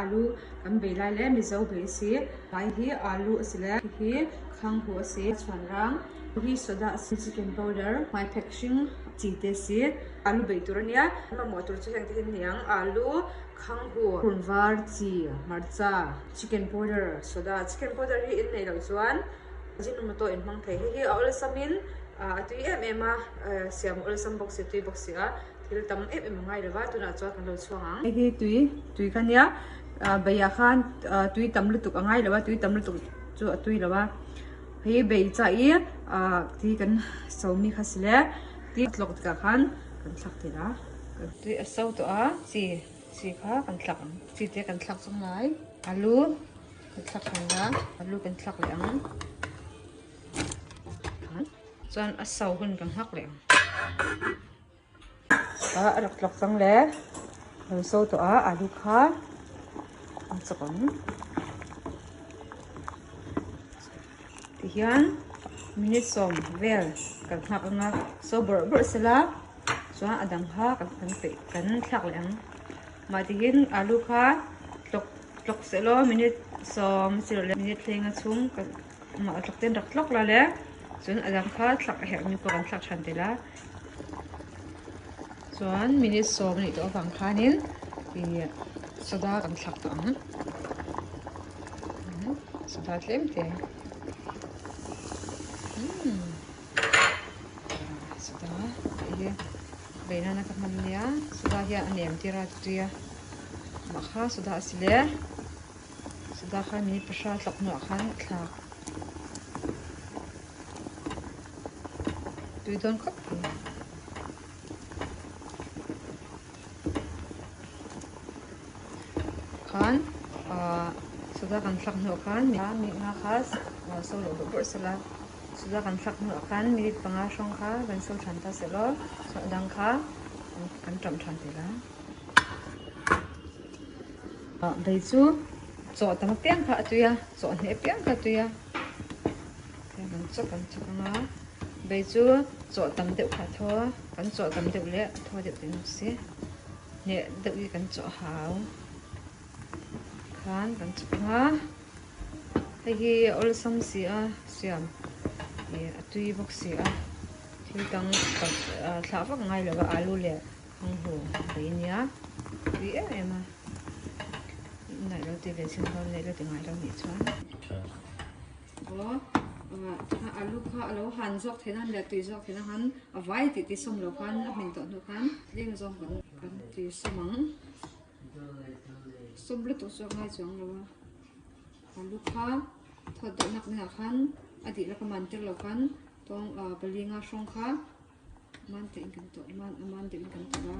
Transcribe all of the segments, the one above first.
Alu kan bei lai le Mizo bei a si. Hmai hi alu a si le hihi khanghu a si. Chhuanrang hi soda a si. Chicken powder, hmaiphek hring chi te a si. Alu bei tur a nia. Mamawh tur chu heng te hi an ni ang. Alu, khanghu, purunvar, chi, hmarcha, chicken powder, soda. Chicken powder hi in neih loh chuan Ajinomoto in hmang thei. Hei hi a awlsam in a tui em em a, siam a awlsam bawk si, tui bawk si a. Thil tam em em a ngai lo va, tunah chuan kan lo chhuang ang. Hei hi tui, tui kha nia, beiah khan tui tam lutuk a ngai lo a, tui tam lutuk chu a tui lo a. Hei bei chah i tui kan so mi kha si le, tui a tlawk tikah khan kan thlak thei la. Tui a so tawh a, chi, chi kha kan thlak ang, chi te kan thlak chang lai, alu kan thlak ang la, alu kan thlak leh ang. Chuan a so hun kan nghak leh ang. A rak tlawk cang le lo so tawh a alu kha an chawk ang. Tihian minute sawm vel kan nghak anga so bawrh bawrh sela chuan a dang kha kan peih kan thlak leh ang. Mah tihian alu kha tlawk tlawk selaw minute sawm silo leh minute thlenga chhung kan mah tlawk ten rak tlawk la le chuan a dang kha thlak a herhmi pawh kan thlak than tel a. Chuan minute sawm a nih tawh avang khanin ih soda kan thlak tawh ang soda tlem te umm soda tih hi bei nana ka hman nia soda hian a nem tir a tui a mah kha soda a si le soda khan minute pahra tlawk hnuah khan a thlak. Tui dawn khawp mai. Khan ah soda kan thlak hnuah khan mi nga kha so loh bawrh bawrh sela soda kan thlak hnuah khan minute panga hrawng kha kan so than ta selaw a dang kha kan ṭamh than te la. Bei chu chaw tam apiang kha a tui a chaw hneh apiang kha a tui a. Kan chawk kan chawk ang a, bei chu chaw tam deuh kha a thaw a, kan chaw tam deuh leh a thaw deuh tih si, hneh deuh hi kan chaw hau khan kan chawk ang a, hei hi a awlsam si a siam ih a tui bawk si a, thil dang thlah vak ngai lo va alu leh khanghu bei nia tui em em a, naih lo ti ve chin dawn naih lo ti ngai lo nih chuan. Aw alu kha a lo han zawk theih nan leh tui zawk theih nan khan a vai tih tih sawm lo khan a hmin tawh hnu khan tlem zawng kan kan tui sawm ang sawm lutuk chu a ngai chuang lo a alu kha thawt deuh nak nihah khan a dih laka man tir lo khan tawng pali nga hrawng kha man te in kan tawh man a man deuh in kan tawh a.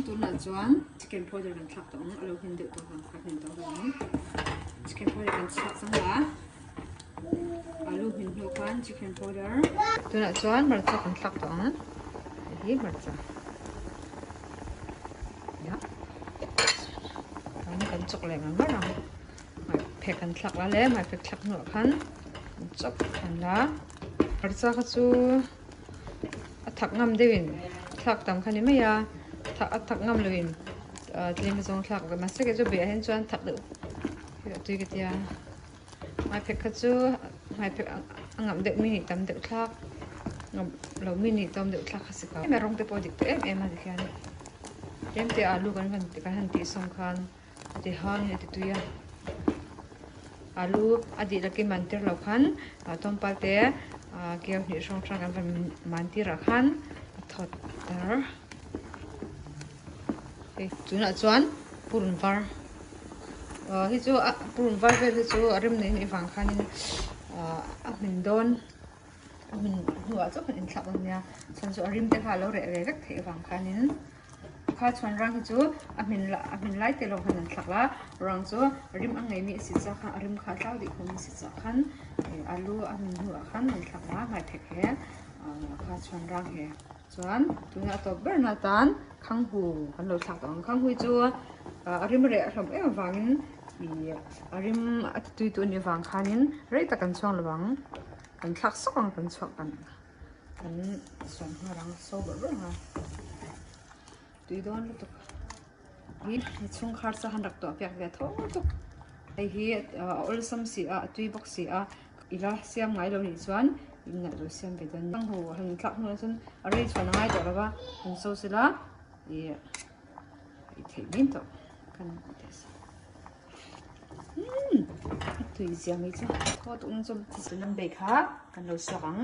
Tunah chuan chicken powder kan thlak tawh ang a lo hmin deuh tawh vang kha hmin tawh vangin chicken powder kan chhuak chang a. Alu hmin hnu khan chicken powder tunah chuan hmarcha kan thlak tawh ang hei hi hmarcha kan kan chawk leh ngar ngar ang hmaiphek kan thlak la le hmaiphek thlak hnuah khan kan chawk an la hmarcha kha chu a thak ngam deuhin thlak tam kha ni mai a a thak ngam loin tlem zawng thlak ve mahse kei chu beh ah hian chuan thak deuh tui ka tia. Hmaiphek kha chu hmaiphek a ngam deuh mi nih tam deuh thlak ngam lo mi nih tam deuh thlak kha si ko. Hemi rawng te pawh a dik tawh em em a tikhian tlem te alu kan van kan han tih sawm khan a ti hangin a ti tui a. Alu a dih lakin man tir lo khan tawmpal te keu hnih hrang hrang kan van man tir ah khan a thawt tar. Hei tunah chuan purun var ah hei chu a purun var vel hi chu a rem nei anih vang khanin ah a hmin dawn a hmin hnuah chauh khan inthlak dawn nia chhan chu a rim te kha a lo reh ve vek theih avang khanin. Kha chhuan rang hi chu a hmin a hmin lai te lo khan an thlak la, rang chu rim a ngei mi a si chah khan a rim kha a tlau dih khawm a si chah khan alu a hmin hnuah khan an thlak la hmaiphek he kha chhuan rang he chuan tuna a tawp ber na atan khanghu kan lo thlak tawh ang. Khanghu hi chu a rim reh hlawm em avangin ih a rim a ti tui tu a nih avang khanin rei tak kan chhuang lo ang kan thlak sawk ang kan chhuak kan. Kan suan nghal ang so bawrh bawrh nghal tui dawn lutuk hi chhungkhar chu han rak tawh piak ve tho tuk hei hi a awlsam si a a tui bawk si a ila siam ngai lo nih chuan inah lo siam ve dawn nia ho han thlak hnuah chuan a rei chhuan a ngai tawh lo va han so sela ih ei theih mai tawh kan test. Umm a tui zia mai chu thaw tuk na chu thisen an bei kha kan lo suak ang.